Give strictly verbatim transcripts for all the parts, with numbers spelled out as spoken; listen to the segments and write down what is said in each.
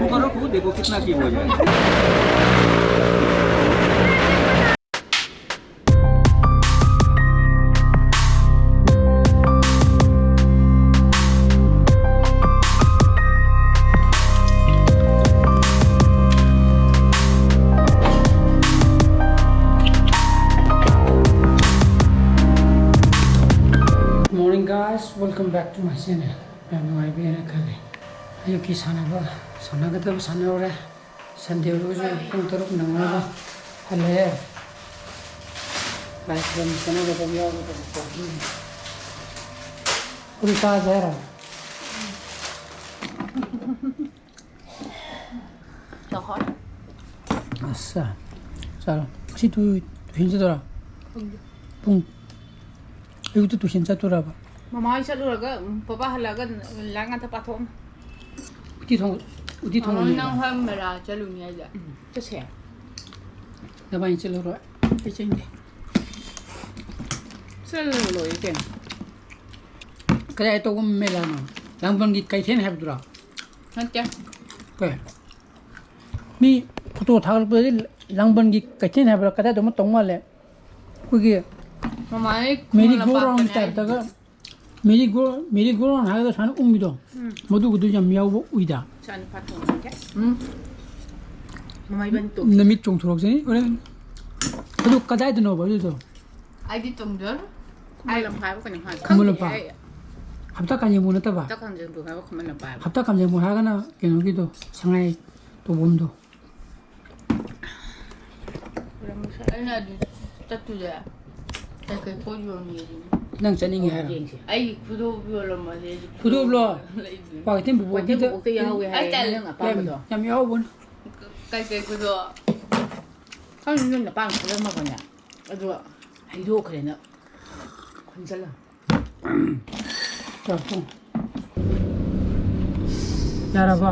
करो खुद, देखो कितना की हो जाए। Morning guys, welcome back to my channel. ꯌꯥꯝ ꯅꯨꯡꯉꯥꯏꯕꯤꯔꯦꯅ ꯈꯜꯂꯤ꯫ ꯑꯌꯨꯛꯀꯤ ꯁꯥꯟꯅꯕ ꯁꯥꯟꯅꯒꯗꯕ ꯁꯥꯟꯅꯔꯨꯔꯦ꯫ ꯁꯟꯗꯦ ꯑꯣꯏꯔꯒꯁꯨ ꯄꯨꯡ ꯇꯔꯨꯛ ꯅꯪꯅꯕ ꯍꯜꯂꯛꯑꯦ꯫ ꯂꯥꯏ ꯈꯨꯔꯨꯝ ꯆꯠꯅꯒꯗꯕ ꯌꯥꯎꯒꯗꯕꯀꯣ꯫ ꯎꯔꯤ ꯆꯥꯁꯦ ꯍꯥꯏꯔꯣ? ꯆꯥꯈꯣ꯫ ꯑꯁ, ꯆꯥꯔꯣ꯫ ꯉꯁꯤ ꯇꯨ-, ꯇꯨꯏꯁꯟ ꯆꯠꯇꯣꯏꯔꯣ? ꯈꯪꯗꯦ꯫ ꯄꯨꯡ ꯑꯌꯨꯛꯇ ꯇꯨꯏꯁꯟ ꯆꯠꯇꯣꯔꯕ? ꯃꯃꯥ ꯍꯣꯏ ꯆꯠꯂꯨꯔꯒ, ꯎꯝ, ꯄꯄꯥ ꯍꯜꯂꯛꯑꯒ ꯂꯥꯏꯔꯤꯛ ꯉꯥꯛꯇ ꯄꯥꯊꯣꯛꯑꯝꯃꯦ꯫ ꯎꯇꯤ ꯊꯣꯡ-, ꯎꯇꯤ ꯊꯣꯡꯕꯅꯦꯕ꯫ ꯅꯪ ꯍꯣꯔꯦꯟ ꯃꯦꯂꯥ ꯆꯠꯂꯨꯅꯤ ꯍꯥꯏꯗ꯫ ꯎꯝ, ꯆꯠꯁꯦ꯫ ꯅꯕꯥꯅꯤ ꯆꯠꯂꯨꯔꯣ꯫ ꯑꯩ ꯆꯠꯅꯤꯡꯗꯦ꯫ ꯆꯠꯂꯒ ꯂꯣꯏꯔꯦ ꯀꯩꯅꯣ꯫ ꯀꯗꯥꯏ ꯇꯧꯕ ꯃꯦꯂꯥꯅꯣ? ꯂꯥꯡꯕꯟꯒꯤ ꯀꯩꯊꯦꯜ ꯍꯥꯏꯕꯗꯨꯔꯣ? ꯅꯠꯇꯦ꯫ ꯀꯩ? ꯃꯤ ꯐꯣꯇꯣ ꯊꯥꯒꯠꯂꯛꯄꯗꯗꯤ ꯂꯥꯡꯕꯟꯒꯤ ꯀꯩꯊꯦꯜ ꯍꯥꯏꯕ꯭ꯔꯥ, ꯀꯗꯥꯏꯗꯅꯣ ꯇꯧ ꯃꯥꯜꯂꯦ꯫ ꯑꯩꯈꯣꯏꯒꯤ ꯃꯃꯥꯅ ꯃꯦꯔꯤ ꯈꯨꯃꯟ ꯒꯣ ꯂꯝꯄꯥꯛꯇꯅꯦ ꯔꯥꯎꯟ ꯍꯥꯏꯗꯨꯗꯤ꯫ ꯇꯥꯏꯞꯇꯒ, merry go, merry go round ꯍꯥꯏꯒꯗ꯭ꯔꯥ ꯁꯨꯃꯥꯏꯅ ꯎꯪꯕꯤꯗꯣ, ꯎꯝ꯫ ꯃꯗꯨꯒꯗꯨ ꯌꯥꯝ ꯌꯥꯎꯕ ꯎꯏꯗ꯫ ꯏꯆꯥ ꯅꯨꯄꯥ ꯇꯣꯡꯉꯒꯦ꯫ ꯎꯝ꯫ ꯃꯃꯥ ꯏꯕꯥꯅꯤ ꯇꯣꯡ-, ꯅꯃꯤꯠ ꯆꯣꯡꯊꯣꯔꯛꯆꯅꯤ ꯍꯣꯔꯦꯟ꯫ ꯑꯗꯨ ꯀꯗꯥꯏꯗꯅꯣꯕ ꯑꯗꯨꯗꯣ? ꯑꯩꯗꯤ ꯇꯣꯡꯖꯔꯣꯏ꯫ ꯈꯨꯃꯟ ꯂꯝꯄꯥꯛ ꯍꯥꯏꯕ ꯀꯩꯅꯣꯝ ꯍꯥꯏ꯫ ꯈꯨꯃꯟ ꯈꯪꯗꯦ ꯂꯝꯄꯥꯛ꯫ ꯑꯩ꯫ ꯍꯞꯇꯥ ꯀꯥꯡꯖꯩꯕꯨꯡ ꯅꯠꯇꯕ? ꯍꯞꯇꯥ ꯀꯥꯡꯖꯩꯕꯨꯡ ꯍꯥꯏꯕ ꯈꯨꯃꯟ ꯂꯝꯄꯥꯛ ꯍꯥꯏꯕ꯫ ꯍꯞꯇꯥ ꯀꯥꯡꯖꯩꯕꯨꯡ ꯍꯥꯏꯔꯒꯅ ꯀꯩꯅꯣꯒꯤꯗꯣ, ꯁꯉꯥꯏ ꯇꯧꯐꯝꯗꯣ꯫ ꯑꯩꯅ ꯑꯗꯨ ꯆꯠꯇꯨꯁꯦ ꯀꯩꯀꯩ ꯄꯣꯠ ꯌꯣꯟꯒꯦ ꯁꯤꯅꯤ꯫ ꯅꯪ ꯆꯠꯅꯤꯡꯉꯦ ꯍꯥꯏꯔꯣ? ꯌꯦꯡꯁꯦ꯫ ꯑꯩ ꯈꯨꯗꯣꯞ ꯌꯣꯜꯂꯝꯃꯗꯤ ꯑꯩꯁꯨ ꯈꯨꯗꯣꯞꯂꯣ? ꯂꯩꯕꯅꯦ꯫ ꯀ꯭ꯋꯥꯀꯩꯊꯦꯜ ꯕꯣꯕꯣꯛꯀꯤꯗ ꯀ꯭ꯋꯥꯀꯩꯊꯦꯜ ꯕꯣꯕꯣꯛꯇ ꯌꯥꯎꯍꯧꯋꯦ ꯍꯥꯏꯌꯦ, ꯑꯩ ꯇꯜꯂꯦ꯫ ꯅꯪ ꯑꯄꯥꯝꯕꯗꯣ꯫ ꯌꯥꯝ, ꯌꯥꯝ ꯌꯥꯎꯕꯅꯦ꯫ ꯀꯩꯀꯩ ꯈꯨꯗꯣꯞ? ꯈꯪꯗꯦ, ꯅꯣꯏ ꯅꯄꯥꯅ ꯈꯜꯂꯝꯃꯒꯅꯦ꯫ ꯑꯗꯨꯒ ꯍꯩꯗꯣꯛꯈ꯭ꯔꯦꯅ ꯈꯟꯖꯜꯂ꯫ ꯆꯥꯛ ꯊꯣꯡ꯫ ꯌꯥꯔꯕ?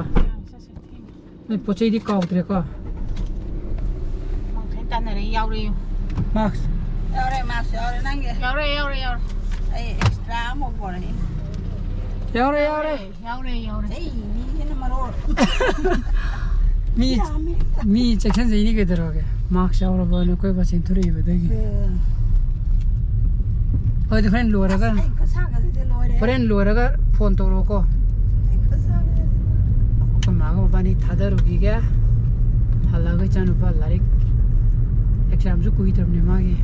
ꯅꯣꯏ ꯄꯣꯠ ꯆꯩꯗꯤ ꯀꯥꯎꯗ꯭ꯔꯦꯀꯣ? ꯃꯥꯡꯈꯥꯏ ꯇꯥꯟꯅꯔꯦ, ꯌꯥꯎꯔꯦ꯫ ꯃꯥꯛꯁ꯫ ꯌꯥꯎꯔꯦ, ꯃꯥꯛꯁ ꯌꯥꯎꯔꯦ, ꯅꯪꯒꯤ꯫ ꯌꯥꯎꯔꯦ, ꯌꯥꯎꯔꯦ, ꯌꯥꯎꯔꯦ꯫ ꯑꯩ ꯑꯦꯛꯁꯇ꯭ꯔꯥ ꯑꯃ ꯄꯣꯔꯛꯏ꯫ ꯌꯥꯎꯔꯦ, ꯌꯥꯎꯔꯦ꯫ ꯌꯥꯎꯔꯦ, ꯌꯥꯎꯔꯦ꯫ ꯑꯩ ꯃꯤꯁꯤꯅ ꯃꯔꯣꯜ꯫ ꯃꯤ ꯃꯤ ꯆꯦꯛꯁꯤꯟꯖꯩꯅꯤ ꯀꯩꯗꯧꯔꯒꯦ? ꯃꯥꯛꯁ ꯌꯥꯎꯔꯕꯅ ꯑꯩꯈꯣꯏ ꯕꯥ ꯆꯦꯟꯊꯣꯔꯛꯏꯕꯗꯒꯤ꯫ ꯑꯗꯨꯗꯤ ꯍꯣꯔꯦꯟ ꯂꯣꯏꯔꯒ, ꯑꯩ ꯈꯨꯠꯁꯥꯒꯁꯤꯗꯤ ꯂꯣꯏꯔꯦ꯫ ꯍꯣꯔꯦꯟ ꯂꯣꯏꯔꯒ ꯐꯣꯟ ꯇꯧꯔꯛꯑꯣꯀꯣ꯫ ꯑꯩ ꯈꯨꯠꯁꯥꯒꯁꯤꯗꯤ ꯂꯣꯏꯔꯦ꯫ ꯑꯩꯈꯣꯏ ꯃꯥꯒ ꯃꯕꯥꯅꯤ ꯊꯥꯗꯔꯨꯈꯤꯒꯦ꯫ ꯍꯜꯂꯛꯑꯒ ꯏꯆꯥꯅꯨꯄꯥ ꯂꯥꯏꯔꯤꯛ ꯑꯦꯛꯖꯥꯝꯁꯨ ꯀꯨꯏꯗ꯭ꯔꯕꯅꯦ ꯃꯥꯒꯤ꯫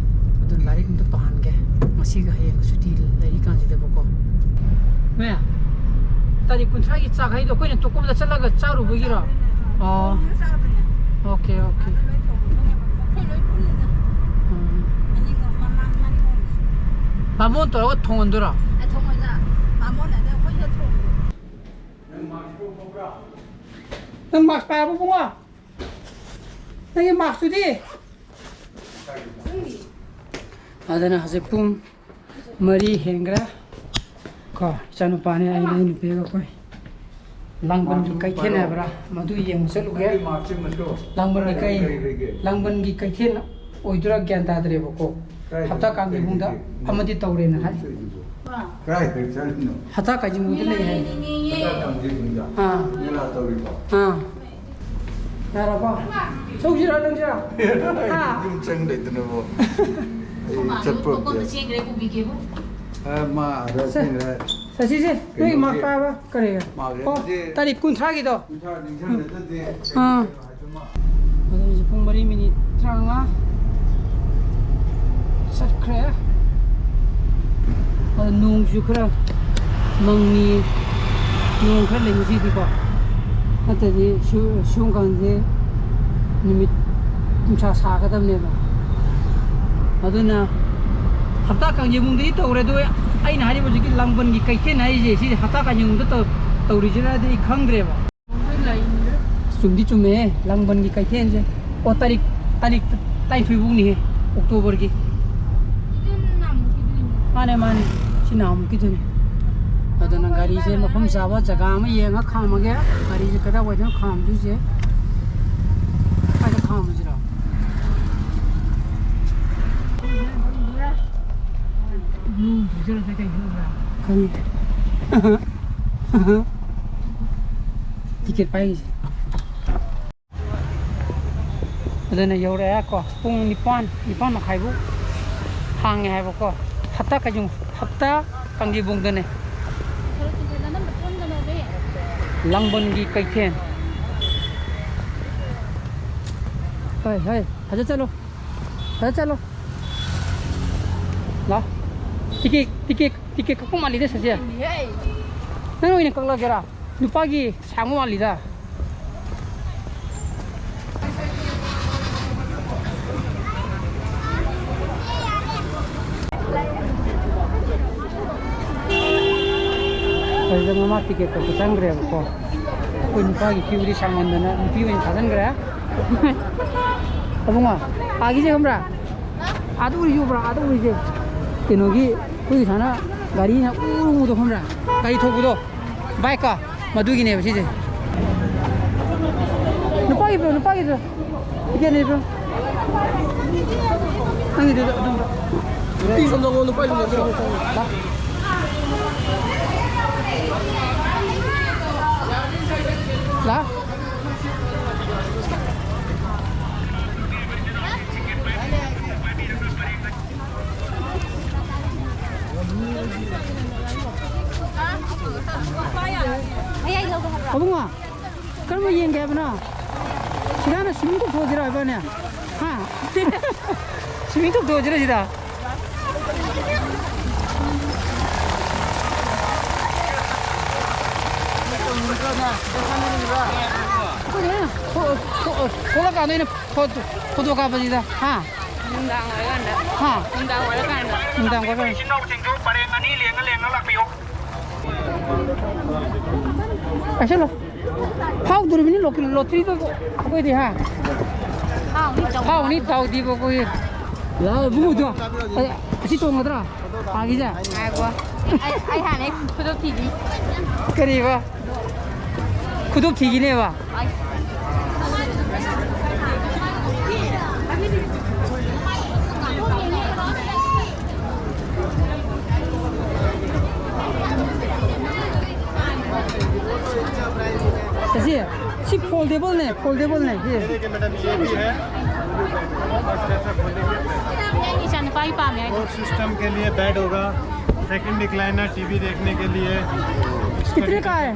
ꯑꯗꯨꯅ ꯂꯥꯏꯔꯤꯛ ꯑꯝꯇ ꯄꯥꯍꯟꯒꯦ꯫ ꯉꯁꯤꯒ ꯍꯌꯦꯡꯒ ꯁꯨꯇꯤ ꯂꯩꯔꯤꯀꯥꯟꯁꯤꯗꯕꯀꯣ꯫ ꯃꯦ, ꯇꯥꯔꯤꯛ ꯀꯨꯟꯊ꯭ꯔꯥꯒꯤ ꯆꯥꯛ ꯍꯩꯗꯣ ꯑꯩꯈꯣꯏꯅ ꯇꯣꯀꯣꯝꯗ ꯆꯠꯂꯒ ꯆꯥꯔꯨꯕꯒꯤꯔꯣ? ꯑꯣ꯫ Okay, okay. ꯎꯝ꯫ ꯕꯥꯃꯣꯟ ꯇꯧꯔꯒ ꯊꯣꯡꯍꯟꯗꯣꯏꯔꯣ? ꯅꯪ ꯃꯥꯛꯁ ꯄꯥꯏꯔꯕ ꯏꯕꯨꯡꯉꯣ? ꯅꯪꯒꯤ ꯃꯥꯛꯁꯇꯨꯗꯤ? ꯑꯗꯨꯅ ꯍꯧꯖꯤꯛ ꯄꯨꯡ ꯃꯔꯤ ꯍꯦꯟꯈ꯭ꯔꯦ꯫ ꯀꯣ, ꯏꯆꯥꯅꯨꯄꯥꯅꯦ, ꯑꯩꯅꯦ, ꯑꯩ ꯅꯨꯄꯤꯒ ꯑꯩꯈꯣꯏ ꯂꯥꯡꯕꯟꯒꯤ ꯀꯩꯊꯦꯜ ꯍꯥꯏꯕ꯭ꯔꯥ, ꯃꯗꯨ ꯌꯦꯡꯕ ꯆꯠꯂꯨꯒꯦ꯫ ꯂꯥꯡꯕꯟꯒꯤ ꯀꯩ, ꯂꯥꯡꯕꯟꯒꯤ ꯀꯩꯊꯦꯜ ꯑꯣꯏꯗꯣꯏꯔꯥ ꯒ꯭ꯌꯥꯟ ꯇꯥꯗ꯭ꯔꯦꯕꯀꯣ꯫ ꯍꯞꯇꯥ ꯀꯥꯡꯒꯤ ꯃꯅꯨꯡꯗ ꯑꯃꯗꯤ ꯇꯧꯔꯦꯅ ꯍꯥꯏ꯫ ꯀꯗꯥꯏꯗ ꯆꯠꯂꯤꯅꯣ? ꯍꯞꯇꯥ ꯀꯥꯡꯒꯤ ꯃꯅꯨꯡꯗ ꯂꯩ ꯍꯥꯏ꯫ ꯍꯞꯇꯥ ꯀꯥꯡꯒꯤ ꯃꯅꯨꯡꯗ ꯑꯥ꯫ ꯃꯦꯂꯥ ꯇꯧꯔꯤꯕꯣ? ꯑꯥ꯫ ꯌꯥꯔꯕꯣ? ꯆꯧꯁꯤꯔꯣ ꯅꯪꯁꯤꯔꯣ? ꯍꯥ? ꯌꯨꯝ ꯆꯪ ꯂꯩꯗꯅꯕꯣ꯫ ꯑꯩ ꯆꯠꯄ ꯑꯝꯇ ꯆꯦꯟꯈ꯭ꯔꯦ, ꯄꯨꯕꯤꯒꯦꯕꯨ꯫ ꯑ, ꯃꯥ ꯑꯥꯗ ꯆꯦꯟꯈ꯭ꯔꯦ꯫ ꯆꯠꯁꯤꯁꯦ꯫ ꯅꯣꯏꯒꯤ ꯀꯩꯅꯣꯒꯤ ꯃꯥꯛ ꯄꯥꯏꯕ ꯀꯔꯤ? ꯃꯥꯛ ꯑꯣ, ꯍꯥꯏꯗꯤ ꯇꯥꯔꯤꯛ ꯀꯨꯟꯊ꯭ꯔꯥꯒꯤꯗꯣ꯫ ꯀꯨꯟꯊ꯭ꯔꯥ ꯅꯤꯡꯁꯤꯡꯅꯗ꯭ꯔꯗꯤ ꯑꯥ꯫ ꯀꯩꯅꯣ ꯍꯥꯏꯗꯣ ꯃꯥ꯫ ꯑꯗꯣ ꯍꯧꯖꯤꯛ ꯄꯨꯡ ꯃꯔꯤ ꯃꯤꯅꯤꯠ ꯇꯔꯥꯃꯉꯥ ꯆꯠꯈ꯭ꯔꯦ꯫ ꯑꯗꯣ ꯅꯣꯡꯁꯨ ꯈꯔ ꯃꯪꯉꯤ, ꯅꯣꯡ ꯈꯔ ꯂꯩ ꯉꯁꯤꯗꯤꯀꯣ, ꯅꯠꯇ꯭ꯔꯗꯤ ꯁꯨ-, ꯁꯨꯝ ꯀꯥꯟꯁꯦ ꯅꯨꯃꯤꯠ ꯅꯨꯡꯁꯥ ꯁꯥꯒꯗꯕꯅꯦꯕ꯫ ꯑꯗꯨꯅ ꯍꯞꯇꯥ ꯀꯥꯡꯖꯩꯕꯨꯡꯗꯒꯤ ꯇꯧꯔꯦ꯫ ꯑꯗꯨ ꯑꯩꯅ ꯍꯥꯏꯔꯤꯕ ꯍꯧꯖꯤꯛꯀꯤ ꯂꯥꯡꯕꯟꯒꯤ ꯀꯩꯊꯦꯜ ꯍꯥꯏꯔꯤꯁꯦ, ꯁꯤꯁꯦ ꯍꯞꯇꯥ ꯀꯥꯡꯖꯩꯕꯨꯡꯗ ꯇꯧ-, ꯇꯧꯔꯤꯁꯤꯔꯗꯤ ꯑꯩ ꯈꯪꯗ꯭ꯔꯦꯕ꯫ ꯆꯨꯝꯗꯤ ꯆꯨꯝꯃꯦꯍꯦ, ꯂꯥꯡꯕꯟꯒꯤ ꯀꯩꯊꯦꯜꯁꯦ꯫ ꯑꯣ, ꯇꯥꯔꯤꯛ, ꯇꯥꯔꯤꯛ ꯇꯔꯥꯅꯤꯊꯣꯏ ꯐꯥꯎꯅꯤꯍꯦ, ꯑꯣꯛꯇꯣꯕꯔꯒꯤ꯫ ꯃꯥꯅꯦ, ꯃꯥꯅꯦ, ꯁꯤ ꯅꯍꯥꯟꯃꯨꯛꯀꯤꯗꯨꯅꯦ꯫ ꯑꯗꯨꯅ ꯒꯥꯔꯤꯁꯦ ꯃꯐꯝ ꯆꯥꯕ ꯖꯒꯥ ꯑꯃ ꯌꯦꯡꯉ ꯈꯥꯝꯃꯒꯦ꯫ ꯒꯥꯔꯤꯁꯦ ꯀꯗꯥꯏꯋꯥꯏꯗꯅꯣ ꯈꯥꯝꯗꯣꯏꯁꯦ? ꯀꯥꯏꯗ ꯈꯥꯝꯃꯁꯤꯔꯣ? ꯈꯪꯗꯦ꯫ ꯇꯤꯀꯦꯠ ꯄꯥꯏꯔꯤꯁꯦ꯫ ꯑꯗꯨꯅ ꯌꯧꯔꯛꯑꯦ ꯀꯣ, ꯄꯨꯡ ꯅꯤꯄꯥꯟ, ꯅꯤꯄꯥꯟ ꯃꯈꯥꯏꯕꯨ ꯍꯥꯡꯉꯦ ꯍꯥꯏꯕꯀꯣ꯫ ꯍꯞꯇꯥ ꯀꯩꯁꯨ, ꯍꯞꯇꯥ ꯀꯥꯡꯖꯩꯕꯨꯡꯗꯅꯦ꯫ ꯂꯥꯡꯕꯟꯒꯤ ꯀꯩꯊꯦꯜ꯫ ꯍꯣꯏ, ꯍꯣꯏ, ꯐꯖ ꯆꯠꯂꯣ꯫ ꯐꯖ ꯆꯠꯂꯣ꯫ ꯂꯥꯎ꯫ ꯇꯤꯀꯦꯠ, ꯇꯤꯀꯦꯠ, ꯇꯤꯀꯦꯠ ꯀꯛꯄ ꯃꯥꯜꯂꯤꯗ ꯁꯤꯁꯦ꯫ ꯅꯪ ꯑꯣꯏꯅ ꯀꯛꯂꯒꯦꯔꯥ? ꯅꯨꯄꯥꯒꯤ ꯁꯥꯡꯕ ꯃꯥꯜꯂꯤꯗ꯫ ꯑꯗꯨꯗ ꯃꯃꯥ ꯇꯤꯀꯦꯠ ꯀꯛꯄ ꯆꯪꯈ꯭ꯔꯦꯕꯀꯣ꯫ ꯑꯩꯈꯣꯏ ꯅꯨꯄꯥꯒꯤ ꯀ꯭ꯌꯨꯗꯤ ꯁꯥꯡꯃꯟꯗꯅ ꯅꯨꯄꯤ ꯑꯣꯏꯅ ꯊꯥꯖꯤꯟꯈ꯭ꯔꯦ꯫ ꯑꯕꯨꯡꯉꯣ, ꯑꯥꯒꯤꯁꯦ ꯈꯪꯕ꯭ꯔꯥ? ꯑꯥꯗ ꯎꯔꯤꯁꯦ ꯎꯕ꯭ꯔꯥ? ꯑꯥꯗ ꯎꯔꯤꯁꯦ꯫ ꯀꯩꯅꯣꯒꯤ, ꯑꯩꯈꯣꯏꯒꯤ ꯁꯨꯃꯥꯏꯅ ꯒꯥꯔꯤꯅ ꯎꯔꯨ ꯎꯔꯨꯗꯣ ꯈꯪꯕ꯭ꯔꯥ? ꯒꯥꯔꯤ ꯊꯧꯕꯗꯣ꯫ ꯕꯥꯏꯛꯀ꯫ ꯃꯗꯨꯒꯤꯅꯦꯕ ꯁꯤꯁꯦ꯫ ꯅꯨꯄꯥꯒꯤ ꯄꯤꯔꯣ, ꯅꯨꯄꯥꯒꯤ ꯄꯤꯔꯣ꯫ ꯇꯤꯀꯦꯠ ꯂꯩꯕ꯭ꯔꯣ? ꯅꯪꯒꯤꯗꯨꯗ ꯑꯗꯨꯝ꯫ ꯅꯨꯄꯤ ꯁꯣꯝꯗ ꯅꯨꯄꯥ ꯁꯣꯝꯗ ꯄꯤꯔꯣ꯫ ꯂꯥ꯫ ꯂꯥ꯫ ꯑꯕꯨꯡꯉꯣ, ꯀꯔꯝꯕ ꯌꯦꯡꯒꯦ ꯍꯥꯏꯕꯅꯣ? ꯁꯤꯗ ꯍꯥꯟꯅ swimming ꯇꯧꯊꯣꯛꯑꯁꯤꯔꯣ ꯏꯕꯥꯅꯤ? ꯍꯥ? Swimming ꯇꯧꯊꯣꯛꯑꯁꯤꯔꯣ ꯁꯤꯗ? ꯊꯣꯛ-, ꯊꯣꯛ-, ꯊꯣꯛꯂꯛꯀꯥꯟꯗ ꯑꯩꯅ ꯐꯣꯇꯣ, ꯐꯣꯇꯣ ꯀꯥꯞꯄꯁꯤꯗ, ꯍꯥ? ꯅꯨꯡꯗꯥꯡ ꯑꯣꯏꯔꯀꯥꯟꯗ꯫ ꯍꯥ? ꯅꯨꯡꯗꯥꯡ ꯑꯣꯏꯔꯀꯥꯟꯗ꯫ ꯅꯨꯡꯗꯥꯡ ꯑꯣꯏꯔꯀꯥꯟꯗ꯫ ꯏꯆꯤꯟ ꯏꯅꯥꯎꯁꯤꯡꯁꯨ ꯄꯔꯦꯡ ꯑꯅꯤ ꯂꯦꯡꯉ ꯂꯦꯡꯉ ꯂꯥꯛꯄꯤꯌꯨ꯫ ꯄꯥꯏꯁꯜꯂꯣ꯫ ꯐꯥꯎꯗꯣꯔꯤꯕꯅꯤ ꯂꯣ-, ꯂꯣꯇ꯭ꯔꯤꯗꯣ ꯑꯩꯈꯣꯏꯗꯤ, ꯍꯥ? ꯐꯥꯎꯅꯤ, ꯇꯧ꯫ ꯐꯥꯎꯅꯤ, ꯇꯧꯗꯤꯕ ꯑꯩꯈꯣꯏ꯫ ꯂꯥꯛꯑꯣ, ꯏꯕꯨꯡꯉꯣꯗꯣ꯫ ꯑ-, ꯑꯁꯤ ꯇꯣꯡꯒꯗ꯭ꯔꯥ? ꯑꯥꯒꯤꯁꯦ? ꯉꯥꯏꯈꯣ꯫ ꯑꯩ, ꯑꯩ ꯍꯥꯟꯅ ꯑꯩ ꯈꯨꯗꯣꯞ ꯊꯤꯒꯦ꯫ ꯀꯔꯤꯕ? ꯈꯨꯗꯣꯞ ꯊꯤꯈꯤꯅꯦꯕ꯫ ꯑꯁꯤ ꯁꯤ ꯐꯣꯜꯗꯦꯕꯜꯅꯦ, ꯐꯣꯜꯗꯦꯕꯜꯅꯦ ꯁꯤ꯫ देखिए मैडम, ये भी है। ꯏꯆꯥꯅꯨꯄꯥꯒꯤ ꯄꯥꯝꯃꯦ ꯍꯥꯏꯗꯣ꯫ सिस्टम के लिए बेड होगा। सेकंड रिक्लाइनर, टीवी देखने के लिए। कितने का है?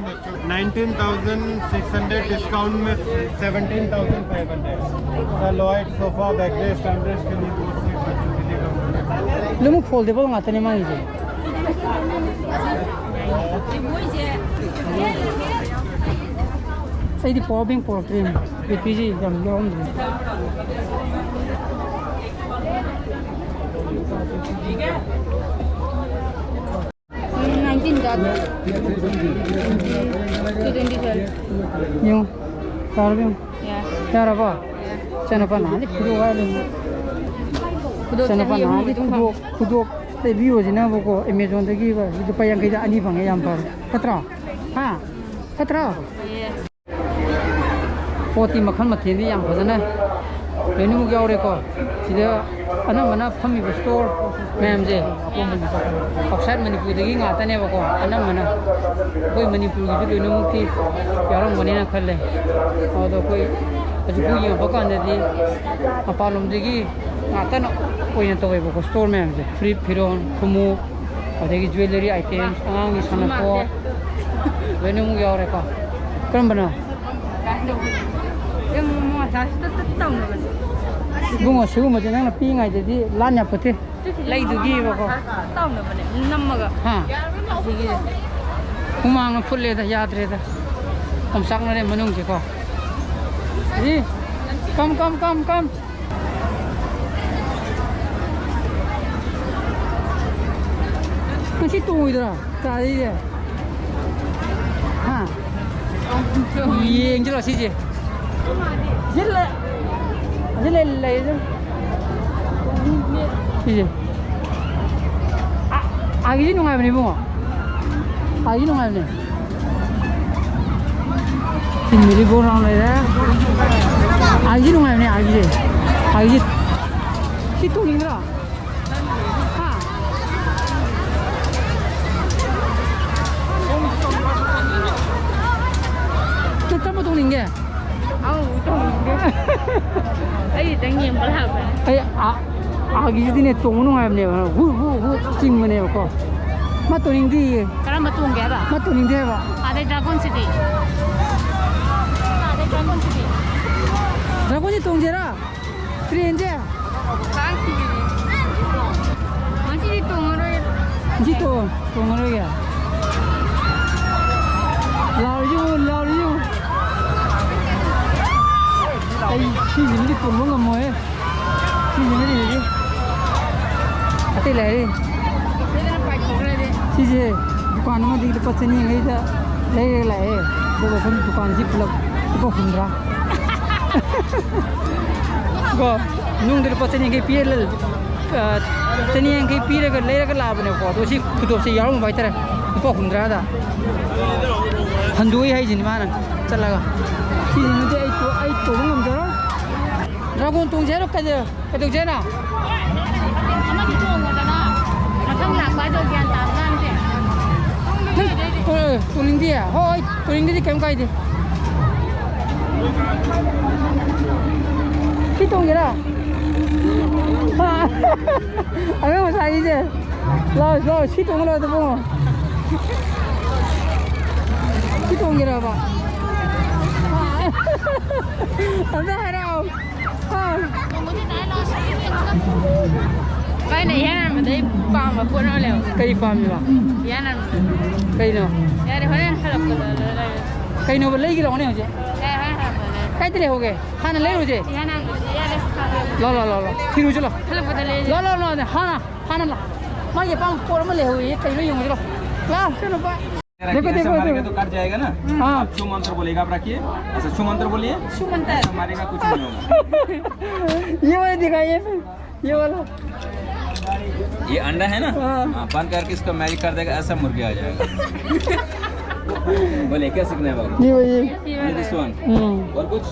Nineteen thousand six hundred, discount में seventeen thousand five hundred. Sir, Lloyd sofa, backrest, armrest के लिए दो सेट बच्चों के लिए। ꯂꯣꯏꯅꯃꯛ ꯐꯣꯜꯗꯦꯕꯜ ꯉꯥꯛꯇꯅꯦ ꯃꯥꯒꯤꯁꯦ꯫ ꯑꯩꯗꯤ ꯄꯋꯥꯔ ꯕꯦꯡ ꯄꯣꯔꯛꯇ꯭ꯔꯦꯅꯦ, ꯕꯦꯇ꯭ꯔꯤꯁꯤ ꯌꯥꯝ ꯌꯥꯎꯔꯝꯗ꯭ꯔꯦ꯫ ꯅꯥꯏꯟꯇꯤꯟ ꯆꯥꯗ꯭ꯔꯣ? ꯇꯨ ꯇ꯭ꯋꯦꯟꯇꯤ ꯁ꯭ꯋꯥꯏꯗ꯫ ꯌꯦꯡꯉꯨ, ꯌꯥꯔꯕ ꯌꯦꯡꯉꯨ꯫ ꯌꯥꯔꯦ꯫ ꯌꯥꯔꯕꯣ? ꯌꯥꯔꯦ꯫ ꯏꯆꯥꯅꯨꯄꯥ ꯅꯍꯥꯟꯗꯩ ꯐꯨꯗꯣꯛꯑꯣ ꯍꯥꯏꯔꯤꯅꯤ꯫ ꯈꯨꯗꯣꯞ ꯏꯆꯥꯅꯨꯄꯥ ꯆꯅꯤ ꯑꯍꯨꯝ ꯅꯍꯥꯟꯗꯩ ꯃꯇꯨꯡ ꯐꯪꯉꯦ꯫ ꯈꯨꯗꯣꯛ, ꯈꯨꯗꯣꯛ ꯂꯩꯕꯤꯌꯣꯁꯤꯅꯕꯀꯣ, ꯑꯦꯃꯦꯖꯣꯟꯗꯒꯤ ꯂꯨꯄꯥ ꯌꯥꯡꯈꯩꯗ ꯑꯅꯤ ꯐꯪꯉꯦ, ꯌꯥꯝ ꯐꯔꯦ꯫ ꯐꯠꯇ꯭ꯔꯣ? ꯍꯥ? ꯐꯠꯇ꯭ꯔꯣ? ꯐꯩꯌꯦ꯫ ꯄꯣꯠꯇꯤ ꯃꯈꯜ ꯃꯊꯦꯜꯗꯤ ꯌꯥꯝ ꯐꯖꯅ ꯂꯣꯏꯅꯃꯛ ꯌꯥꯎꯔꯦꯀꯣ꯫ ꯁꯤꯗ ꯑꯅꯝꯕꯅ ꯐꯝꯃꯤꯕ ꯁ꯭ꯇꯣꯔ ꯃꯌꯥꯝꯁꯦ ꯑꯥꯎꯠꯁꯥꯏꯠ ꯃꯅꯤꯄꯨꯔꯗꯒꯤ ꯉꯥꯛꯇꯅꯦꯕꯀꯣ꯫ ꯑꯅꯝꯕꯅ ꯑꯩꯈꯣꯏ ꯃꯅꯤꯄꯨꯔꯒꯤꯁꯨ ꯂꯣꯏꯅꯃꯛꯇꯤ ꯌꯥꯎꯔꯝꯒꯅꯤꯅ ꯈꯜꯂꯦ꯫ ꯑꯗꯣ ꯑꯩꯈꯣꯏ ꯍꯧꯖꯤꯛꯐꯥꯎ ꯌꯦꯡꯉꯛꯄ ꯀꯥꯟꯗꯗꯤ ꯃꯄꯥꯟꯂꯣꯝꯗꯒꯤ ꯉꯥꯛꯇꯅ ꯑꯣꯏꯅ ꯇꯧꯋꯦꯕꯀꯣ ꯁ꯭ꯇꯣꯔ ꯃꯌꯥꯝꯁꯦ꯫ ꯐꯨꯔꯤꯠ, ꯐꯤꯔꯣꯜ, ꯈꯨꯃꯨꯛ, ꯑꯗꯒꯤ ꯖ꯭ꯋꯦꯂꯔꯤ ꯑꯥꯏꯇꯦꯝꯁ, ꯑꯉꯥꯡꯒꯤ ꯁꯥꯟꯅꯄꯣꯠ, ꯂꯣꯏꯅꯃꯛ ꯌꯥꯎꯔꯦꯀꯣ꯫ ꯀꯔꯝꯕꯅꯣ? ꯏꯕꯨꯡꯉꯣ, ꯁꯤꯒꯨꯝꯕꯁꯦ ꯅꯪꯅ ꯄꯤꯛꯏꯉꯩꯗꯗꯤ ꯂꯥꯟ ꯌꯥꯄꯣꯠꯇꯦ꯫ ꯂꯩꯗꯨꯒꯤꯕꯀꯣ꯫ ꯇꯧꯅꯕꯅꯦ, ꯅꯝꯃꯒ꯫ ꯍꯥ? ꯑꯁꯤꯒꯤꯁꯦ꯫ ꯍꯨꯃꯥꯡꯅ ꯐꯨꯠꯂꯦꯗ, ꯌꯥꯗ꯭ꯔꯦꯗ꯫ ꯑꯣꯝꯆꯥꯛꯅꯔꯦ ꯃꯅꯨꯡꯁꯦꯀꯣ꯫ ꯔꯤ, come, come, come, come. ꯉꯁꯤ ꯇꯣꯡꯉꯣꯏꯗ꯭ꯔꯥ? ꯀꯥꯔꯤꯁꯦ? ꯍꯥ? ꯌꯦꯡꯁꯤꯔꯣ ꯁꯤꯁꯦ? ꯁꯤ ꯂꯩ-, ꯑꯁꯤ ꯂꯩ-, ꯂꯩ ꯑꯗꯨꯝ꯫ ꯁꯤꯁꯦ꯫ ꯑ-, ꯑꯥꯒꯤꯁꯤ ꯅꯨꯡꯉꯥꯏꯕꯅꯦ ꯏꯕꯨꯡꯉꯣ꯫ ꯑꯥꯒꯤ ꯅꯨꯡꯉꯥꯏꯕꯅꯦ꯫ ꯁꯤ ꯃꯦꯔꯤ ꯒꯣ ꯔꯥꯎꯟ ꯂꯩꯔꯦ꯫ ꯑꯥꯒꯤ ꯅꯨꯡꯉꯥꯏꯕꯅꯦ, ꯑꯥꯒꯤꯁꯦ꯫ ꯑꯥꯒꯤꯁꯦ꯫ ꯁꯤ ꯇꯣꯡꯅꯤꯡꯗ꯭ꯔꯣ? ꯍꯥ? ꯅꯪ ꯀꯔꯝꯕ ꯇꯣꯡꯅꯤꯡꯒꯦ? ꯑꯧ, ꯇꯣꯡꯅꯤꯡꯗꯦ꯫ ꯑꯩ ꯈꯤꯇꯪ ꯌꯦꯡꯕ ꯂꯥꯛꯄꯅꯦ꯫ ꯑꯩ ꯑꯥ, ꯑꯥꯒꯤꯁꯤꯗꯤꯅꯦ, ꯇꯣꯡꯕ ꯅꯨꯡꯉꯥꯏꯕꯅꯦꯕ, ꯍꯨ ꯍꯨ ꯍꯨ ꯆꯤꯡꯕꯅꯦꯕꯀꯣ꯫ ꯃꯥ ꯇꯣꯡꯅꯤꯡꯗꯦꯌꯦ꯫ ꯀꯔꯝꯕ ꯇꯣꯡꯒꯦ ꯍꯥꯏꯕ? ꯃꯥ ꯇꯣꯡꯅꯤꯡꯗꯦ ꯍꯥꯏꯕ꯫ ꯑꯗꯩ dragonꯁꯤꯗꯤ? ꯑꯗꯩ dragonꯁꯤꯗꯤ? Dragonꯁꯤ ꯇꯣꯡꯁꯤꯔꯥ? Trainꯁꯦ? ꯉꯁꯤꯗꯤ ꯇꯣꯡꯉꯔꯣꯏ꯫ ꯉꯁꯤ ꯇꯣꯡ-, ꯇꯣꯡꯉꯔꯣꯏꯒꯦ꯫ ꯂꯥꯎꯔꯤꯁꯤ ꯌꯦꯡꯉꯨ, ꯂꯥꯎꯔꯤꯁꯤ ꯌꯦꯡꯉꯨ꯫ ꯑꯩ ꯁꯤꯁꯤꯃꯗꯤ ꯇꯣꯡꯕ ꯉꯝꯃꯣꯏꯍꯦ꯫ ꯁꯤꯁꯤꯃꯗꯤ ꯍꯧꯖꯤꯛ ꯑꯇꯩ ꯂꯩꯔꯤ꯫ ꯁꯤꯁꯦ ꯗꯨꯀꯥꯟ ꯑꯃꯗꯒꯤ ꯂꯨꯄꯥ ꯆꯅꯤ ꯌꯥꯡꯈꯩꯗ ꯂꯩꯔꯒ ꯂꯥꯛꯑꯦ꯫ ꯑꯗꯨꯒ ꯁꯨꯝ ꯗꯨꯀꯥꯟꯁꯤ ꯄꯨꯂꯞ ꯂꯨꯄꯥ ꯍꯨꯝꯗ꯭ꯔꯥ꯫ ꯀꯣ, ꯅꯨꯡꯗ ꯂꯨꯄꯥ ꯆꯅꯤ ꯌꯥꯡꯈꯩ ꯄꯤꯔ ꯂ-, ꯑ, ꯆꯅꯤ ꯌꯥꯡꯈꯩ ꯄꯤꯔꯒ ꯂꯩꯔꯒ ꯂꯥꯛꯑꯕꯅꯦꯕꯀꯣ꯫ ꯑꯗꯣ ꯁꯤ ꯈꯨꯗꯣꯞꯁꯦ ꯌꯥꯎꯔꯝꯕ ꯍꯥꯏꯇꯥꯔꯦ꯫ ꯂꯨꯄꯥ ꯍꯨꯝꯗ꯭ꯔꯥꯗ ꯍꯟꯗꯣꯛꯏ ꯍꯥꯏꯁꯤꯅꯤ ꯃꯥꯅ ꯆꯠꯂꯒ꯫ ꯁꯤꯁꯤꯃꯗꯤ ꯑꯩ ꯇꯣ-, ꯑꯩ ꯇꯣꯡꯕ ꯉꯝꯖꯔꯣꯏ꯫ Dragon ꯇꯣꯡꯁꯦ ꯍꯥꯏꯔꯣ? ꯀꯩꯗꯧ-, ꯀꯩꯗꯧꯁꯦ ꯍꯥꯏꯅꯣ? ꯑꯃꯗꯤ ꯇꯣꯡꯉꯣꯗꯅ꯫ ꯃꯊꯪ ꯂꯥꯛꯄ ꯍꯥꯏꯗꯣ ꯒ꯭ꯌꯥꯟ ꯇꯥꯕ ꯖꯥꯠ ꯅꯠꯇꯦ꯫ ꯅꯪ ꯇꯣ-, ꯇꯣꯡꯅꯤꯡꯗꯦ? ꯍꯣꯏ, ꯇꯣꯡꯅꯤꯡꯗꯗꯤ ꯀꯩꯝ ꯀꯥꯏꯗꯦ꯫ ꯁꯤ ꯇꯣꯡꯒꯦꯔꯥ? ꯍꯥ? ꯑꯉꯥꯡ ꯃꯆꯥꯒꯤꯁꯦ꯫ ꯂꯥꯎ, ꯂꯥꯎ, ꯁꯤ ꯇꯣꯡꯉꯨ ꯂꯥꯎ, ꯏꯕꯨꯡꯉꯣ꯫ ꯁꯤ ꯇꯣꯡꯒꯦꯔꯕ? ꯑꯝꯇ ꯍꯥꯏꯔꯛꯑꯣ꯫ ꯍꯥ? ꯚꯥꯏꯅ ꯏꯍꯥꯟ ꯍꯥꯟꯕꯗ ꯑꯩ ꯄꯥꯝꯕ ꯄꯣꯠ ꯑꯃ ꯂꯩꯍꯧꯋꯦ꯫ ꯀꯔꯤ ꯄꯥꯝꯃꯤꯕ? ꯏꯍꯥꯟ ꯍꯥꯟꯕꯗ꯫ ꯀꯩꯅꯣ? ꯌꯥꯔꯦ, ꯍꯣꯔꯦꯟ ꯍꯜꯂꯛꯄꯗ ꯂꯩꯔꯁꯤ꯫ ꯀꯩꯅꯣꯕ, ꯂꯩꯒꯦ ꯂꯥꯛꯑꯣꯅꯦ ꯍꯧꯖꯤꯛ꯫ ꯌꯥꯔꯦ, ꯍꯣꯔꯦꯟ ꯍꯜꯂꯛꯄꯗ ꯂꯩꯔꯁꯤ꯫ ꯀꯥꯏꯗ ꯂꯩꯍꯧꯒꯦ? ꯍꯥꯟꯅ ꯂꯩꯔꯨꯁꯦ꯫ ꯏꯍꯥꯟ ꯍꯥꯟꯕꯗ ꯌꯥꯔꯦ꯫ ꯂꯥꯎ, ꯂꯥꯎ, ꯂꯥꯎ, ꯂꯥꯎ꯫ ꯊꯤꯔꯨꯁꯤ ꯂꯥꯎ꯫ ꯍꯜꯂꯛꯄꯗ ꯂꯩꯔꯁꯤ꯫ ꯂꯥꯎ, ꯂꯥꯎ, ꯂꯥꯎ, ꯍꯥꯟꯅ, ꯍꯥꯟꯅ ꯂꯥꯎ꯫ ꯃꯥꯒꯤ ꯑꯄꯥꯝꯕ ꯄꯣꯠ ꯑꯃ ꯂꯩꯍꯧꯋꯦ, ꯀꯩꯅꯣ ꯌꯦꯡꯉꯨꯁꯤ ꯂꯥꯎ꯫ ꯂꯥꯎ, ꯁꯦ ꯅꯨꯄꯥ꯫ देखो, देखो, ऐसा देखो, मारेगा देखो। तो कट जाएगा ना। हाँ। आप जो मंत्र बोलेगा, आप रखिए, ऐसा छू मंत्र बोलिए। छू मंत्र। ऐसा मारेगा, कुछ नहीं होगा। ये वाला दिखाइए फिर, ये वाला। ये अंडा है ना? हाँ। हाँ, बंद करके इसका मैजिक कर देगा, ऐसा मुर्गी आ जाएगा। बोलिए, क्या सीखना है बाबू? ये वही। Only this one। हम्म। और कुछ?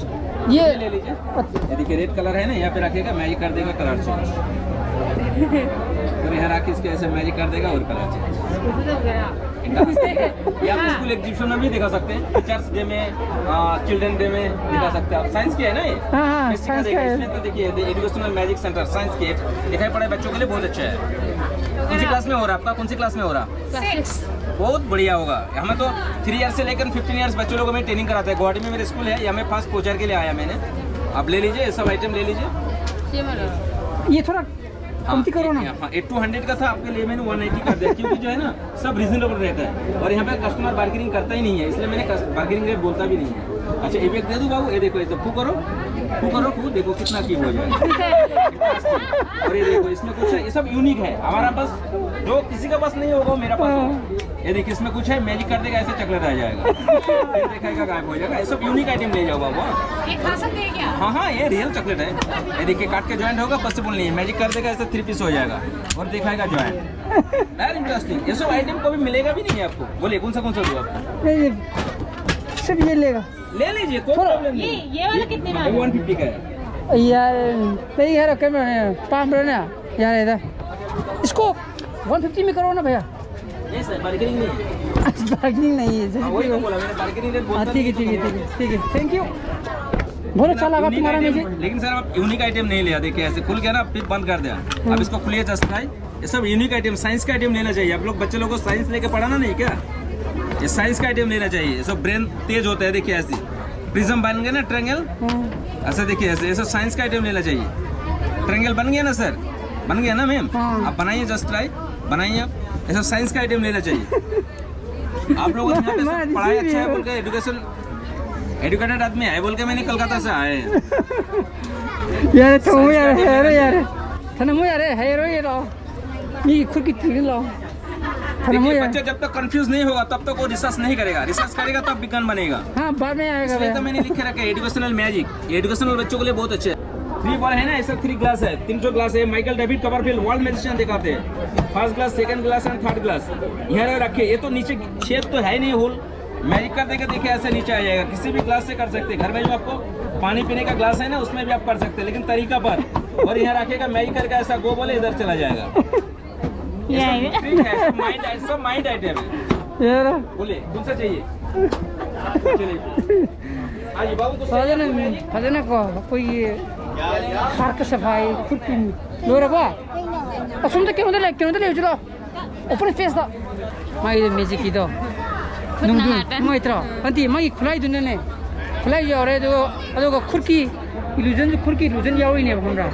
ये ये ले लीजिए। अच्छा। ये देखिए, रेड कलर है ना, यहाँ पे रखेगा, मैजिक कर देगा, कलर चेंज। और यहाँ रख के इसके ऐसे मैजिक कर देगा और कलर चेंज। ये आप स्कूल एग्जीबिशन में भी दिखा सकते हैं, टीचर्स डे में, चिल्ड्रन डे में दिखा सकते हैं आप। साइंस की है ना ये? हाँ, हाँ, बेसिक का साइंस देखिए, का है। इसमें तो देखिए, एजुकेशनल मैजिक सेंटर, साइंस के दिखाई पड़ा है, बच्चों के लिए बहुत अच्छा है। कौन सी क्लास में हो रहा है आपका, कौन सी क्लास में हो रहा है? सिक्स। बहुत बढ़िया होगा। हमें तो थ्री ईयर से लेकर फिफ्टीन ईयर्स बच्चों लोगों में ट्रेनिंग कराते हैं। गुवाहाटी में मेरे स्कूल है, यहाँ मैं फास्ट कोचर के लिए आया मैंने। आप ले लीजिए, ये सब आइटम ले लीजिए। ये वाला। ये थोड़ा कमती करो ना। हाँ, एट टू हंड्रेड का था, आपके लिए मैंने वन एटी कर दिया, क्योंकि जो है ना, सब रीजनेबल रेट है और यहाँ पे कस्टमर बार्गेनिंग करता ही नहीं है, इसलिए मैंने बार्गेनिंग रेट बोलता भी नहीं है। अच्छा, ये भी एक दे दूँ बाबू, ये देखो, ये तो फू करो, फू करो, फू, देखो कितना की हो जाएगा। और ये देखो, इसमें कुछ है, ये सब यूनिक है हमारा पास, जो किसी का पास नहीं होगा, वो मेरा पास होगा। ये देखिए, इसमें कुछ है, मैजिक कर देगा, ऐसे चॉकलेट आ जाएगा, फिर दिखाएगा, गायब हो जाएगा। ये सब यूनिक आइटम ले जाओ बाबू। ये खा सकते हैं क्या? हाँ, हाँ, ये रियल चॉकलेट है। ये देखिए, काट के ज्वाइंट होगा, पॉसिबल नहीं है, मैजिक कर देगा, ऐसे थ्री पीस हो जाएगा और दिखाएगा ज्वाइंट। Very interesting. ये सब आइटम कभी मिलेगा भी नहीं है आपको। बोलिए, कौन सा कौन सा दूँ आपको? नहीं, ये सिर्फ ये लेगा। ले लीजिए, कोई प्रॉब्लम ये नहीं। ये वाला कितने में आ रहा है? वन फिफ्टी का है। यार, नहीं यार, कम है, पाँच रुपये ना यार, इधर इसको वन फिफ्टी में करो ना भैया। नहीं सर, बार्गेनिंग नहीं है। बार्गेनिंग नहीं है, हाँ, वही तो जैसे बोला मैंने, बार्गेनिंग रेट हाँ, बोलता ठीक है, नहीं ठीक है, तो ठीक है, ठीक है, थैंक यू। बहुत अच्छा लगा यूनिक तुम्हारा आइटम, मुझे। लेकिन सर, आप यूनिक आइटम नहीं लिया, देखिए ऐसे खुल गया ना, फिर बंद कर दिया। अब इसको खुलिए जस्ट ट्राई। ये सब यूनिक आइटम, साइंस का आइटम लेना चाहिए। आप लोग बच्चे लोगों को साइंस लेके पढ़ाना नहीं क्या? ये साइंस का आइटम लेना चाहिए, ये सब ब्रेन तेज होता है। देखिए ऐसे प्रिज्म बन गया ना, ट्रायंगल, हाँ, ऐसा देखिए, ऐसे, ये सब साइंस का आइटम लेना चाहिए। ट्रायंगल बन गया ना सर, बन गया ना मैम? हाँ। आप बनाइए, जस्ट ट्राई, बनाइए आप। ये सब साइंस का आइटम लेना चाहिए। आप लोगों को यहाँ पे मैं सब पढ़ाई receive अच्छा है नहीं बोल के, एजुकेशन, एजुकेटेड आदमी है बोल के मैंने कलकत्ता से आए हैं। यार, तो यार, यार, यार, थनमु यार, हेरो ये लो। ये खुद की तीन लो। थनमु देखिए, यार। बच्चा जब तक कंफ्यूज नहीं होगा, तब तक वो रिसर्च नहीं करेगा। रिसर्च करेगा, तब विज्ञान बनेगा। हाँ, बाद में आएगा इसलिए तो भैया। मैंने लिख के रखा है, एजुकेशनल मैजिक, ये एजुकेशनल बच्चों के लिए बहुत अच्छे है। थ्री बॉल है ना, ऐसा थ्री ग्लास है, तीन सौ ग्लास है। Michael David Copperfield world magician दिखाते हैं, first glass, second glass and third glass. यहाँ रखे, ये तो नीचे छेद तो है ही नहीं, होल। मैजिक कर देके देखिए, ऐसे नीचे आ जाएगा। किसी भी ग्लास से कर सकते हैं, घर में जो आपको पानी पीने का ग्लास है ना, उसमें भी आप कर सकते हैं, लेकिन तरीका पर। और यहाँ रखेगा, मैजिक करके ऐसा गो बोले, इधर चला जाएगा। ये आएगा। ट्रिक है, सब माइंड, सब माइंड आइटम है। ꯌꯥꯔꯦ꯫ ꯕꯣꯂꯦ, ꯀꯣꯟꯁꯥ ꯆꯥꯍꯤꯌꯦ? ꯆꯥꯍꯤꯌꯦ꯫ ꯐꯖꯅ, ꯐꯖꯅꯀꯣ, ꯑꯩꯈꯣꯏꯒꯤ ꯁꯥꯔꯀ ꯁꯐꯥꯏ ꯈꯨꯠꯀꯤ ꯂꯣꯏꯔꯕ? ꯑꯁꯣꯝꯗ ꯀꯩꯅꯣꯗ ꯂꯩ, ꯀꯩꯅꯣꯗ ꯂꯩꯔꯨꯁꯤ ꯂꯥꯛꯑꯣ꯫ ꯑꯣꯄꯟ ꯁ꯭ꯄꯦꯁꯇ꯫ ꯃꯥꯒꯤꯗꯣ ꯃꯦꯖꯤꯛꯀꯤꯗꯣ꯫ ꯈꯨꯠꯅ ꯅꯨꯡꯗꯨ-, ꯍꯥꯠꯄ꯫ ꯅꯨꯡꯉꯥꯏꯇ꯭ꯔꯣ? ꯅꯠꯇꯦ, ꯃꯥꯒꯤ ꯈꯨꯠꯂꯥꯏꯗꯨꯅꯅꯦ꯫ ꯈꯨꯠꯂꯥꯏꯁꯨ ꯌꯥꯎꯔꯦ, ꯑꯗꯨꯒ, ꯑꯗꯨꯒ ꯈꯨꯠꯀꯤ ꯏꯂꯨꯖꯟꯁꯨ, ꯈꯨꯠꯀꯤ ꯏꯂꯨꯖꯟ ꯌꯥꯎꯔꯤꯅꯦꯕ, ꯈꯪꯕ꯭ꯔꯥ?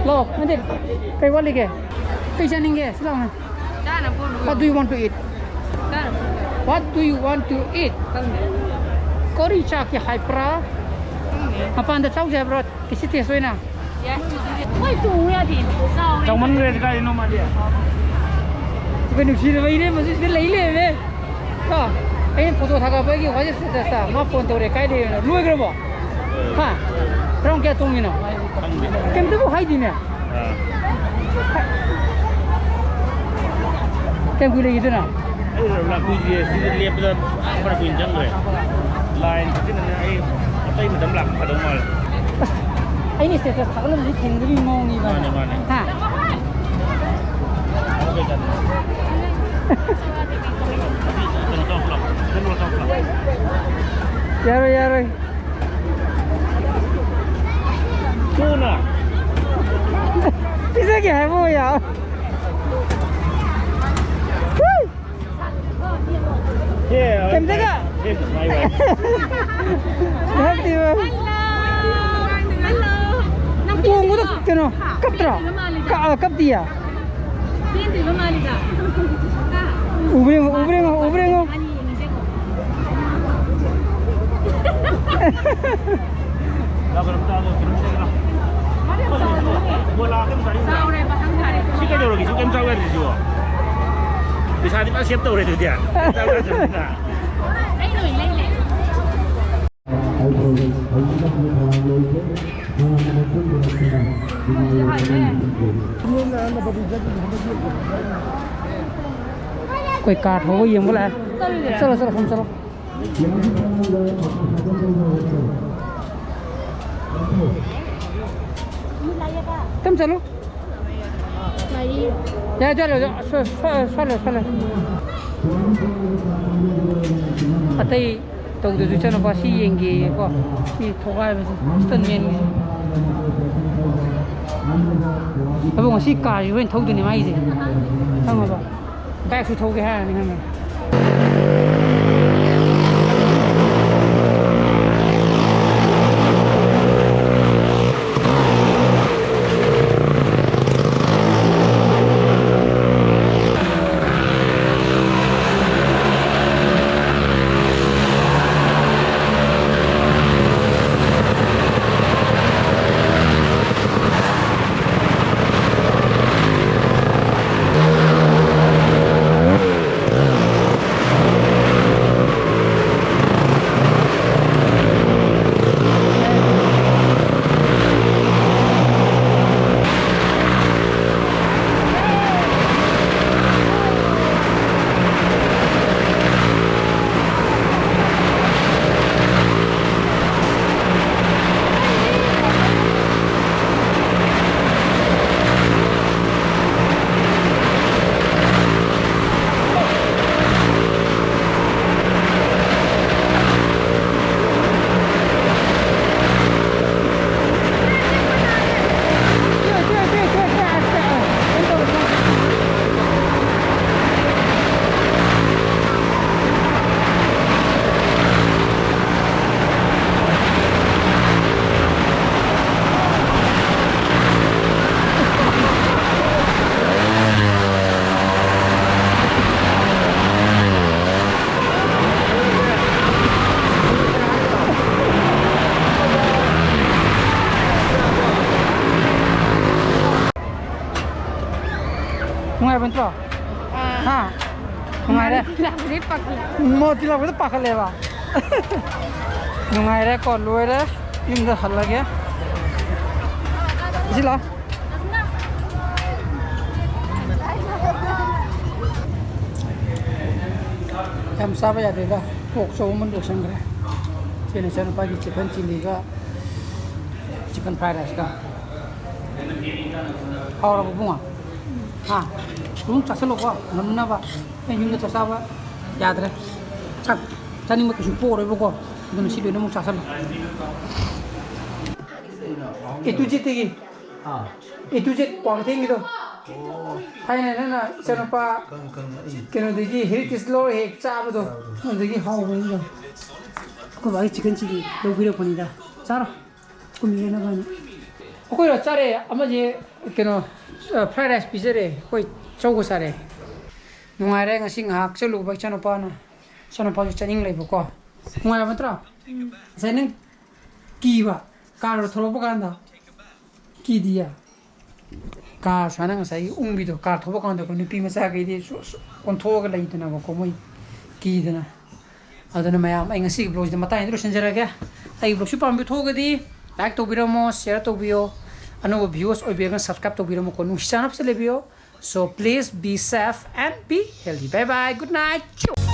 ꯂꯥꯛꯑꯣ, ꯅꯠꯇꯦ, ꯀꯩ ꯋꯥꯠꯂꯤꯒꯦ? ꯀꯩ ꯆꯥꯅꯤꯡꯒꯦ? ꯁꯤ ꯂꯥꯛꯑꯣꯅꯦ꯫ ꯆꯥꯅꯕ ꯄꯣꯔꯛꯑꯣ꯫ What do you want to eat? ꯆꯥꯅꯕ ꯄꯣꯔꯛꯑꯣ꯫ What do you want to eat? ꯈꯪꯗꯦ꯫ ꯀꯔꯤ ꯆꯥꯒꯦ ꯍꯥꯏꯕ꯭ꯔꯥ? ꯈꯪꯗꯦ꯫ ꯃꯄꯥꯟꯗ ꯆꯥꯎꯁꯦ ꯍꯥꯏꯕ꯭ꯔꯣ? ꯀꯤꯁꯤ ꯇꯦꯁ ꯑꯣꯏꯅ꯫ ꯌꯥꯏ꯫ ꯃꯣꯏ ꯇꯣꯡꯉꯨ ꯌꯥꯗꯦ꯫ ꯆꯥꯎꯔꯦ꯫ ꯆꯥꯎꯃꯟꯈ꯭ꯔꯦ ꯀꯥꯏꯗꯅꯣ ꯃꯥꯗꯤ꯫ ꯑꯩꯈꯣꯏ ꯅꯨꯡꯁꯤꯔꯕ ꯏꯔꯦꯝꯕꯁꯤ ꯁꯤꯗ ꯂꯩ ꯂꯩꯔꯝꯃꯦ꯫ ꯀꯣ? ꯑꯩꯅ ꯐꯣꯇꯣ ꯊꯥꯒꯠꯄꯒꯤ WhatsApp statusꯇ ꯃꯥ ꯐꯣꯟ ꯇꯧꯔꯦ, "ꯀꯥꯏ ꯂꯩꯔꯤꯅꯣ?" ꯂꯣꯏꯈ꯭ꯔꯕꯣ? ꯍꯥ? ꯔꯥꯎꯟ ꯀꯌꯥ ꯇꯣꯡꯉꯤꯅꯣ? ꯈꯪꯗꯦ꯫ ꯀꯩꯝꯇꯕꯨ ꯍꯥꯏꯗꯤꯅꯦ꯫ ꯑꯥ꯫ ꯀꯌꯥꯝ ꯀꯨꯏ ꯂꯩꯈꯤꯗꯣꯏꯅꯣ? ꯑꯩ ꯂꯥꯛꯄꯤꯗꯦ, ꯁꯤꯗ ꯂꯦꯞꯄꯗ ꯐꯔꯛ ꯀꯨꯏꯅ ꯆꯪꯈ꯭ꯔꯦ꯫ ꯂꯥꯏꯟ ꯈꯛꯇꯅꯅꯦ, ꯑꯩ ꯑꯇꯩ ꯃꯇꯝ ꯂꯥꯛꯄ ꯐꯗꯧ ꯃꯥꯜꯂꯦ꯫ ꯑꯁ, ꯑꯩꯅ status ꯊꯥꯒꯠꯂꯝꯕꯁꯤ ꯊꯦꯡꯅꯗꯕꯒꯤ ꯃꯑꯣꯡꯅꯤꯕ꯫ ꯃꯥꯅꯦ, ꯃꯥꯅꯦ꯫ ꯍꯥ? ꯀꯩꯅꯣ ꯇꯧ, ꯄꯨꯂꯞ꯫ ꯀꯩꯅꯣ ꯇꯧ, ꯄꯨꯂꯞ꯫ ꯌꯥꯔꯣꯏ, ꯌꯥꯔꯣꯏ꯫ ꯊꯨꯅ꯫ ꯄꯤꯖꯒꯦ ꯍꯥꯏꯕ ꯌꯥ꯫ ꯀꯩꯝꯇꯒ꯫ ꯅꯠꯇꯦꯕ꯫ ꯇꯣꯡꯕꯗꯣ ꯀꯩꯅꯣ, ꯀꯞꯇ꯭ꯔꯣ? ꯀ-, ꯑ, ꯀꯞꯇꯤꯌꯦ꯫ ꯎꯕ꯭ꯔꯦꯡꯉꯣ, ꯎꯕ꯭ꯔꯦꯡꯉꯣ, ꯎꯕ꯭ꯔꯦꯡꯉꯣ꯫ ꯁꯤ ꯀꯩꯗꯧꯔꯒꯦ? ꯁꯤ ꯀꯩꯝ ꯆꯥꯎ ꯌꯥꯗ꯭ꯔꯤꯁꯤꯕꯣ? ꯄꯩꯁꯥꯗꯤ ꯐꯖꯅ save ꯇꯧꯔꯦ ꯑꯗꯨꯗꯤ꯫ ꯀꯩꯝ ꯆꯥꯎ ꯌꯥꯗ꯭ꯔꯕꯅꯤꯅ꯫ ꯑꯩꯈꯣꯏ ꯀꯥꯔ ꯊꯧꯕ ꯌꯦꯡꯕ ꯂꯥꯛꯑꯦ꯫ ꯆꯠꯂꯨꯁꯤꯔꯥ? ꯆꯠꯂꯣ, ꯆꯠꯂꯣ, ꯁꯣꯝ ꯆꯠꯂꯣ꯫ ꯇꯞ ꯆꯠꯂꯨ꯫ ꯃꯔꯤ꯫ ꯌꯥꯔꯦ, ꯆꯠꯂꯣ, ꯆꯠꯂꯣ, ꯁꯣ-, ꯁꯣ-, ꯁꯣꯜꯂꯣ, ꯁꯣꯜꯂꯣ꯫ ꯑꯇꯩ ꯇꯧꯗ꯭ꯔꯁꯨ ꯏꯆꯥꯅꯨꯄꯥ ꯁꯤ ꯌꯦꯡꯒꯦꯌꯦꯀꯣ꯫ ꯃꯤ ꯊꯣꯒꯥꯏꯕꯁꯦ, ꯁ꯭ꯇꯟꯃꯦꯟꯒꯤ꯫ ꯑꯗꯣ ꯉꯁꯤ ꯀꯥꯔꯁꯤ ꯍꯣꯔꯦꯟ ꯊꯧꯗꯣꯏꯅꯦ ꯃꯥꯒꯤꯁꯦ, ꯈꯪꯉꯕ? ꯕꯥꯏꯛꯁꯨ ꯊꯧꯒꯦ ꯍꯥꯏꯔꯅꯤ, ꯈꯪꯉꯕ? ꯅꯨꯡꯉꯥꯏꯕ ꯅꯠꯇ꯭ꯔꯣ? ꯑꯥ꯫ ꯍꯥ? ꯅꯨꯡꯉꯥꯏꯔꯦ? ꯃꯣꯇꯤ ꯂꯥꯛꯄꯗꯤ ꯄꯥꯈꯠꯂꯦ꯫ ꯃꯣꯇꯤ ꯂꯥꯛꯄꯗ ꯄꯥꯈꯠꯂꯦꯕ꯫ ꯅꯨꯡꯉꯥꯏꯔꯦꯀꯣ, ꯂꯣꯏꯔꯦ꯫ ꯌꯨꯝꯗ ꯍꯜꯂꯒꯦ꯫ ꯁꯤ ꯂꯥꯎ꯫ ꯌꯥꯝ ꯆꯥꯕ ꯌꯥꯗꯦꯗ꯫ ꯄꯣꯛ ꯆꯧ ꯑꯃ ꯂꯣꯏꯁꯟꯈ꯭ꯔꯦ꯫ ꯁꯤꯅ ꯏꯆꯥꯅꯨꯄꯥꯒꯤ ꯆꯤꯛꯀꯟ ꯆꯤꯂꯤꯒ ꯆꯤꯛꯀꯟ ꯐ꯭ꯔꯥꯏ ꯔꯥꯏꯁꯀ꯫ ꯍꯥꯎꯔꯕ ꯏꯕꯨꯡꯉꯣ? ꯑꯥ, ꯑꯗꯨꯝ ꯆꯥꯁꯤꯜꯂꯣꯀꯣ, ꯉꯝꯅꯕ꯫ ꯑꯩ ꯌꯨꯝꯗ ꯆꯥꯛ ꯆꯥꯕ ꯌꯥꯗ꯭ꯔꯦ꯫ ꯆꯥꯛ ꯆꯥꯅꯤꯡꯕ ꯀꯩꯁꯨ ꯄꯣꯛꯑꯔꯣꯏꯕꯀꯣ꯫ ꯑꯗꯨꯅ ꯁꯤ ꯂꯣꯏꯅꯃꯛ ꯆꯥꯁꯤꯜꯂꯣ꯫ ꯑꯦ ꯇꯨ ꯖꯦꯠꯇꯒꯤ꯫ ꯑꯥ꯫ ꯑꯦ ꯇꯨ ꯖꯦꯠ ꯀ꯭ꯋꯥꯀꯩꯊꯦꯜꯒꯤꯗꯣ꯫ ꯑꯣ꯫ ꯊꯥꯏꯅ ꯅꯪꯅ ꯏꯆꯥꯅꯨꯄꯥ ꯈꯪꯉꯦ, ꯈꯪꯉꯦ, ꯑꯩ ꯀꯩꯅꯣꯗꯒꯤ ꯍꯦꯔꯤꯇꯦꯖ ꯂꯧꯔ ꯍꯦꯛ ꯆꯥꯕꯗꯣ꯫ ꯆꯥꯕꯗꯣ꯫ ꯑꯗꯨꯗꯒꯤ ꯍꯥꯎꯕꯅꯤꯗꯣ꯫ ꯑꯩꯈꯣꯏ ꯕꯥꯒꯤ ꯆꯤꯛꯀꯟ ꯆꯤꯂꯤ ꯂꯧꯕꯤꯔꯛꯄꯅꯤꯗ꯫ ꯆꯥꯔꯣ꯫ ꯀꯨꯝꯕꯤꯒꯦ ꯅꯕꯥꯅꯤ꯫ ꯑꯩꯈꯣꯏꯔꯣ ꯆꯥꯔꯦ꯫ ꯑꯃꯁꯦ ꯀꯩꯅꯣ, ꯑ, ꯐ꯭ꯔꯥꯏ ꯔꯥꯏꯁ ꯄꯤꯖꯔꯦ꯫ ꯑꯩꯈꯣꯏ ꯆꯧꯒ ꯆꯥꯔꯦ꯫ ꯅꯨꯡꯉꯥꯏꯔꯦ ꯉꯁꯤ ꯉꯥꯏꯍꯥꯛ ꯆꯠꯂꯨꯕ ꯏꯆꯥꯅꯨꯄꯥꯅ꯫ ꯏꯆꯥꯅꯨꯄꯥꯁꯨ ꯆꯠꯅꯤꯡ ꯂꯩꯕꯀꯣ꯫ ꯅꯨꯡꯉꯥꯏꯔꯕ ꯅꯠꯇ꯭ꯔꯣ? ꯉꯁꯥꯏ ꯅꯪ ꯀꯤꯕ, ꯀꯥꯔꯗꯣ ꯊꯣꯛꯂꯛꯄ ꯀꯥꯟꯗ꯫ ꯀꯤꯗꯤꯌꯦ꯫ ꯀꯥꯔ ꯁꯨꯃꯥꯏꯅ ꯉꯁꯥꯏꯒꯤ ꯎꯪꯕꯤꯗꯣ, ꯀꯥꯔ ꯊꯧꯕ ꯀꯥꯟꯗꯀꯣ, ꯅꯨꯄꯤ ꯃꯆꯥꯈꯩꯗꯤ ꯁꯨ-, ꯁꯨ-, ꯑꯣꯟꯊꯣꯛꯑꯒ ꯂꯩꯗꯅꯕꯀꯣ, ꯃꯣꯏ ꯀꯤꯗꯅ꯫ ꯑꯗꯨꯅ ꯃꯌꯥꯝ, ꯑꯩ ꯉꯁꯤꯒꯤ ꯕ꯭ꯂꯣꯒꯁꯤꯗ ꯃꯇꯥꯡ ꯑꯁꯤꯗ ꯂꯣꯏꯁꯤꯟꯖꯔꯒꯦ꯫ ꯑꯩꯒꯤ ꯕ꯭ꯂꯣꯒꯁꯤ ꯄꯥꯝꯕꯤ ꯊꯣꯛꯑꯒꯗꯤ ꯂꯥꯏꯛ ꯇꯧꯕꯤꯔꯝꯃꯣ, ꯁꯤꯌꯔ ꯇꯧꯕꯤꯌꯣ, ꯑꯅꯧꯕ ꯚ꯭ꯌꯨꯋꯔꯁ ꯑꯣꯏꯕꯤꯔꯒꯅ ꯁꯕꯁꯀ꯭ꯔꯥꯏꯕ ꯇꯧꯕꯤꯔꯝꯃꯨꯀꯣ꯫ ꯅꯨꯡꯁꯤ ꯆꯥꯟꯅꯕꯁꯦ ꯂꯩꯕꯤꯌꯣ꯫ So please be safe and be healthy. Bye bye. Good night.